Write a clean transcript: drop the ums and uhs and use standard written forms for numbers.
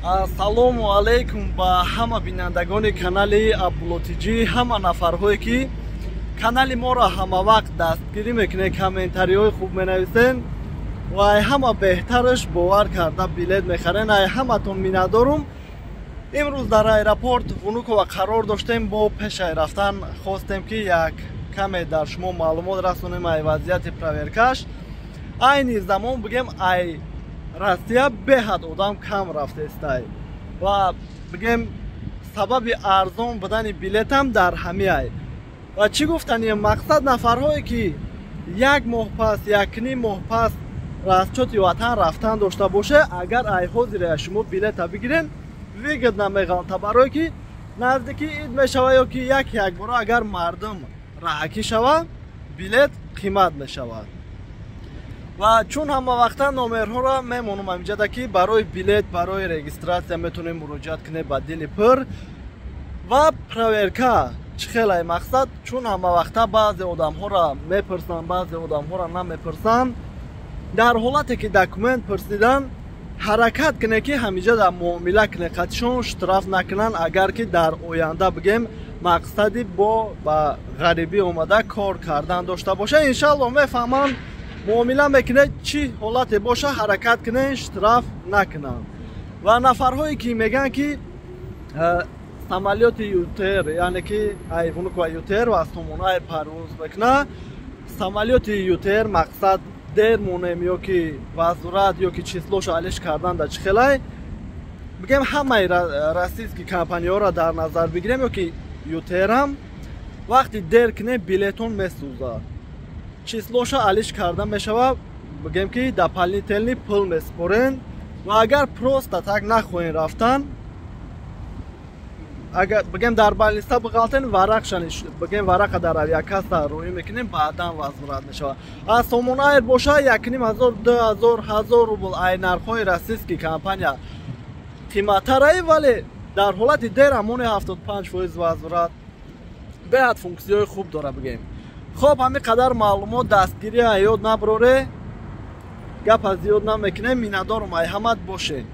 Ассалому алайкум ба ҳама бинандагони канали Абдуллотиҷӣ, ҳама нафарҳое, ки канали моро ҳамавақт дастгирӣ мекунед, комментариҳои хуб менависен ва ай ҳама беҳтараш бовар карда билет мехарен. Ай ҳаматон миннатдорум. Имрӯз дар аэропорт Внукова қарор доштем. Бо пешай рафтан хостем, ки як каме дар шумо маълумот расонем ай вазъияти проверкаш. Айни замон, бигем, ай Россия беҳад одам кам рафтестай ва, бигем, сабаби арзон будани билетам дар ҳамиай. Ва чӣ гуфтанем? Мақсад, нафарҳое, ки як моҳ пас, якним моҳ пас расчёти ватан рафтан дошта боша, агар ай ҳозире шумо билета бигирен, выгодно меғалта, барое ки наздики ид мешава ё ки як якбора агар мардум раҳакӣ шава, билет қимат мешавад. Ва чун ҳамавақта номерҳоро мемонам ҳаминҷада, ки барои билет, барои регистрация метавонем муроҷиат кунем ба дили пур. Ва проверка чӣ хелай? Мақсад, чун ҳамавақта баъзе одамҳоро мепурсанд, баъзе одамҳоро намепурсанд. Дар ҳолате ки документ пурсидан, ҳаракат кунед, ки ҳамиҷа дар муомила кунед қатишон, штраф накунанд. Агар ки дар оянда, бигем, мақсади бо ба ғарибӣ омада кор кардан дошта боша, иншаллоҳ, мефаҳманд, муомила мекунед. Чӣ ҳолате боша, ҳаракат кунед, штраф накунанд. Ва нафарҳое, ки мегӯянд, ки самолёти ЮТР, яъне ки ай Внукова ЮТР ва Сомонаи парвоз мекунад, самолёти ЮТР, мақсад, дер монем ё ки возврат, ё ки числоша алиш кардан да чӣ хелай? Бигем, ҳамаи российский компанияҳоро дар назар бигирем ё ки ЮТРам, вақти дер кунем, билетон месӯзад, числоша алиш карда мешавад, бигем, ки дополнительный пул месупорен. Ва агар просто так нахоҳем рафтан, агар, бигем, дар больница биғалтен, варақша, бигем, варақа дар авиакасса роӣ мекунем, баъдан возврат мешавад. Аз Сомон Айр боша, 1500, 2000, 1000 рубл ай нархҳои российский компания қиматтараи, вале дар ҳолати дер ҳамони 75% возврат. Беҳад функсияҳои хуб дора, бигем. Хоб, ҳамин қадар маълумот. Дастгирӣ ёд наброре, гапа зиёд намекунем. Миннатдорум, ай ҳамат бошед.